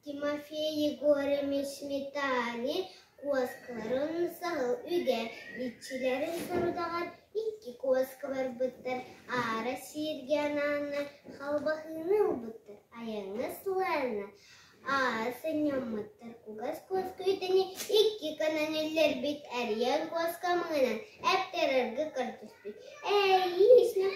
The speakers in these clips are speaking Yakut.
Тимофей Егорович Сметанин куоскаларын саһыл үгэ иччилэрин сорудаҕар икки куоска барбыттар, аара сииргэ анааннар халбаһыыны ылбыттар, айаҥҥа сылаанна аара сынньаммыттар, кугас куоска үтэни икки гынан үллэрбит, эриэн куоска мыҥынан эптэрэргэ көрдөспүт. Эйиис, мин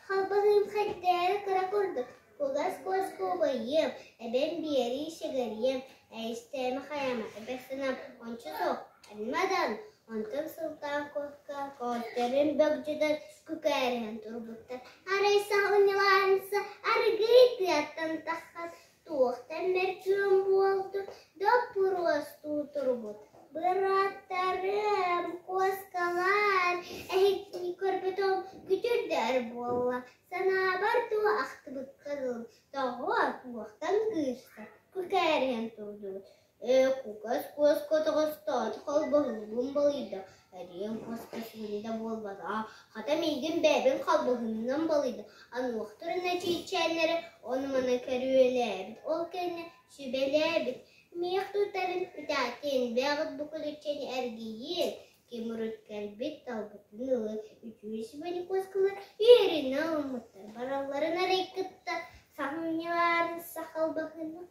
халбаһыым хайдээри кыра курдук, Кугас куоска убайыам, эбэм биэрии сэгэриэм, эйистээмэ хайаама эбэ санаам ончу суох, аримадан, онтон сылтаан куоска көҕүттэрин бөгдьөтөн күкээриһэн турбуттар. Арай саҕынньалаанса аргыый тыаттан тахсан туохтан мөрчүөн буолтун доппуруостуу турбут. Бырааттарым, куоскалаар, эһигини көрбөтөҕүм күтүрдэр буолла Санаабар дуу ахтыбыкка дылы, тоҕо туохтан кыырса, күкээриһэн турдубут. Ээ, кугас куоска тоҕостоото холбоһугун балыйда, эриэн куоска сүгүн да буолбатаҕа, хата миигин бэйэбин холбоһугунан балыйда, ануохтарына чиичээннэрэ ону-маны көрүөлээбит, ол кэннэ сүбэлээбит, миэх тутарын үтээтин, бэҕит бу көлүччэни эргийиэн, Ким урут кэлбит талбытын ылан үтүө сүбэни куоскалар үөрэнэ ылыммыттар баралларын арай кытта саҥньылаарын сахалбаһыны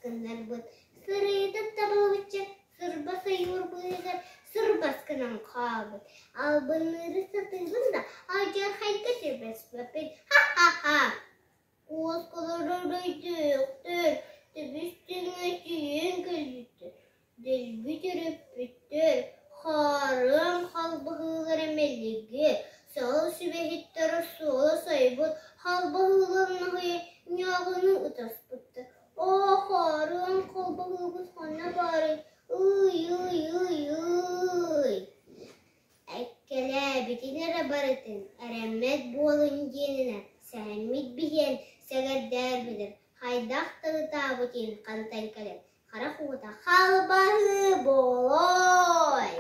гыннарбыт сырыыта табыллыбычча сырба сойуур быыһыгар сырбас гынан хаалбыт албынныыры сатыыбын да алдьархайга түбэспэппин ха-ха-ха Куоскалар өйдөөхтөр, тэбис-тэҥҥэ тиийэн кэлбиттэр, дэлби төрөппүттэр, хаарыан халбаһыылара мэлигир, саҕа сүбэһиттэрэ суола сайбыт халбаһыыларын аһыйа ньааҕыны ытаспыттар. Оо, хаарыан халбаһыыбыт ханна баарый? Ый-ый-ый-ый Эккэлээбитин эрэ барытын эрэммэт буолун диэнинэн сэһэммит биһиэн сэгэрдээрбитин хайдах да ытаабытын хантан кэлэн харах уута халбаһыы буолуой.